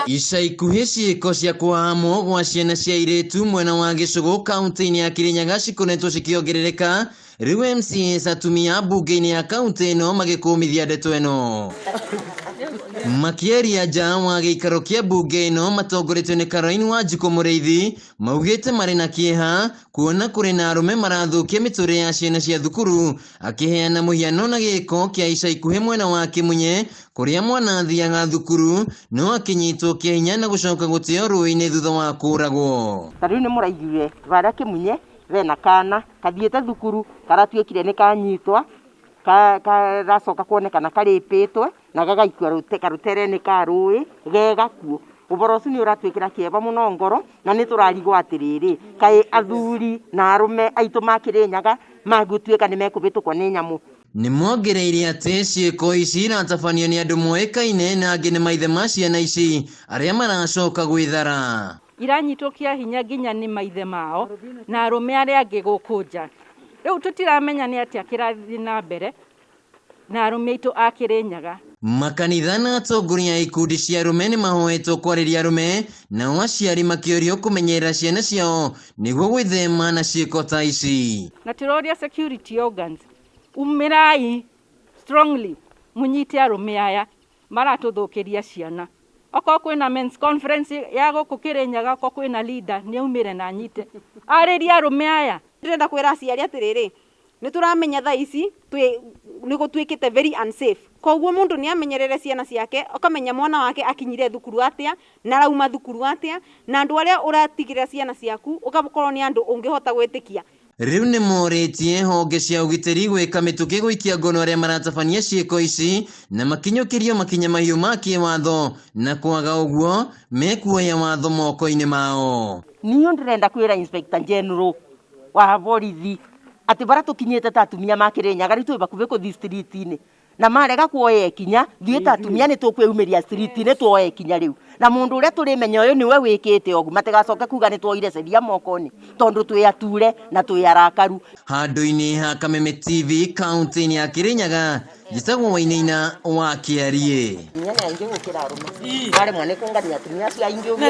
Ica ikuhĩ ciĩko cia kũhahamwo gwa ciana cia airĩtu mwena wa Gĩcũgũ kaunti-inĩ ya Kĩrĩnyaga cikoretwo cikĩongerereka. Rĩu MCAs atumia mbunge-inĩ ya kaunti ĩno magĩkũmithia ndeto ĩno. Makĩaria nja wa gĩikaro kĩa mbunge ĩno matongoretio nĩ Caroline Wanjikũ Mũrĩithi, maugĩte marĩ na kĩeha kuona kũrĩ na arũme marathũkia mĩtũrĩre ya ciana cia thukuru, akĩheana mũhiano na gĩko kĩa ica ikuhĩ mwena wa Kĩmunye kũrĩa mwana athiaga thukuru no akĩnyitwo kĩa hinya na gũcoka gũteo rũĩ-inĩ thutha wa kũragwo. Ta rĩu nĩ mũraiguire harĩa Kĩmunye bena kana kathiĩte thukuru karatuĩkire nĩ kanyitwa, karacoka kuonekana karĩpĩtwe na gagaikio karũtere-inĩ ka rũĩ ge gakuũ. Ũhoro ũcio nĩ ũratwĩkĩra kĩeva mũno ngoro na nĩ tũrarigwo atĩrĩrĩ, kaĩ athuri na arũme aitũ ma Kĩrĩnyaga magũtuĩka nĩ mekũhĩtũkwo nĩ nyamũ. Nĩ mongereire atĩ ciĩko ici iratabanio nĩ andũ moĩkaine na angĩ nĩ maithe ma ciana ici arĩa maracoka gwĩthara. Iranyitwo kĩa hinya nginya nĩ maithe mao na arũme arĩa angĩ gũkũ nja. Rĩu tũtiramenya nĩ atĩa kĩrathiĩ na mbere na arũme aitũ a Kĩrĩnyaga. Makanitha na atongoria a ikundi cia arũme nĩ mahoetwo kwarĩria arũme, nao aciari makĩũrio kũmenyerera ciana ciao nĩguo gwĩthema na ciĩko ta ici. Na tũroria security organs, umĩrai strongly mũnyite arũme aya maratũthũkĩria ciana. Okorwo kwĩna men's conference ya gũkũ Kĩrĩnyaga, okorwo kwĩna leader nĩ aumĩre na anyite arĩrie arũme aya. Ndĩrenda kwĩra aciari atĩrĩrĩ, nĩ tũramenya thaa ici twĩ nĩ gũtuĩkĩte very unsafe, koguo mũndũ nĩ amenyerere ciana ciake, ũkamenya mwana wake akinyire thukuru atĩa na arauma thukuru atĩa, na andũ arĩa ũratigĩra ciana ciaku ũgakorwo nĩ andũ ũngĩhota gwĩtĩkia. Rĩu nĩ morĩtie honge cia ũgitĩri gwĩka mĩtũkĩ gũikia ngono arĩa maratabania ciĩko ici na makinyũkĩrio makinya mahiũ ma kĩwatho na kwaga ũguo mekuoya watho moko-inĩ mao. Niĩ ndĩrenda kwĩra Inspector General wa borithi atĩ bara tũkinyĩte ta atumia ma Kĩrĩnyaga rĩu twĩ bakubĩ kũthiĩ street-inĩ na marega kuoya ikinya ithuĩ ta atumia nĩ tũkwĩyumĩria street-inĩ tuoe ikinya rĩu, na mũndũ ũrĩa tũrĩmenya ũyũ nĩwe wĩkĩte ũguo matigacoke kuga nĩ tuoire sheria moko-inĩ tondũ twĩ ature na twĩ arakaru. Handũ-inĩ ha Kameme TV kaunti-inĩ ya Kĩrĩnyaga, njĩtagwo Wainaina wa Kĩariĩ. Atumia nĩ aingĩ gũkĩra arũme, maremwo nĩ kũngania atumia acio aingĩ ũguo.